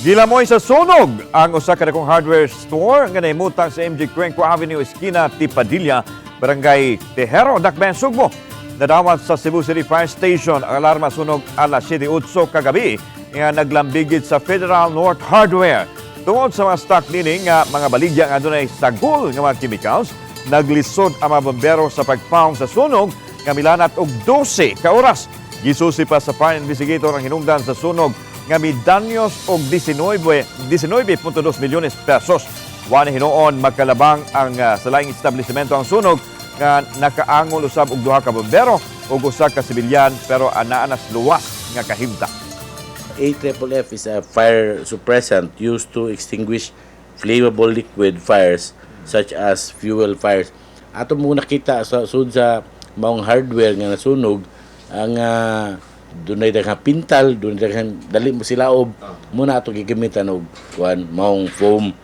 Gilamoy sa sunog ang usa ka dakong hardware store nga nahimutang sa MG Cuenco Avenue, esquina T. Padilla, Barangay Tejero, Dakbayan, Sugbo. Nadawat sa Cebu City Fire Station ang alarma sunog alas 7:08 kagabi nga naglambigit sa Federal North Hardware. Tungod sa mga stock niini nga mga baligya nga adunay sagol nga mga chemicals, naglisod ang mga bombero sa pagpaong sa sunog nga milanat og 12 ka oras. Gisusi pa sa fire investigator ang hinungdan sa sunog nga midanyos og 19.2 milyones pesos. Wa na hinuon magkalabang ang sa laing establishmento ang sunog nga nakaangol usab og duha ka bombero ug usa ka sibilyan, pero anaa nas luwas nga kahimtang. AFFF is a fire suppressant used to extinguish flammable liquid fires such as fuel fires. Ato mo nakita sa sud sa maong hardware nga nasunog ang dunay daghang pintal, dunay daghang dali mo silaob, muna ato gigamitan og kuan maong foam.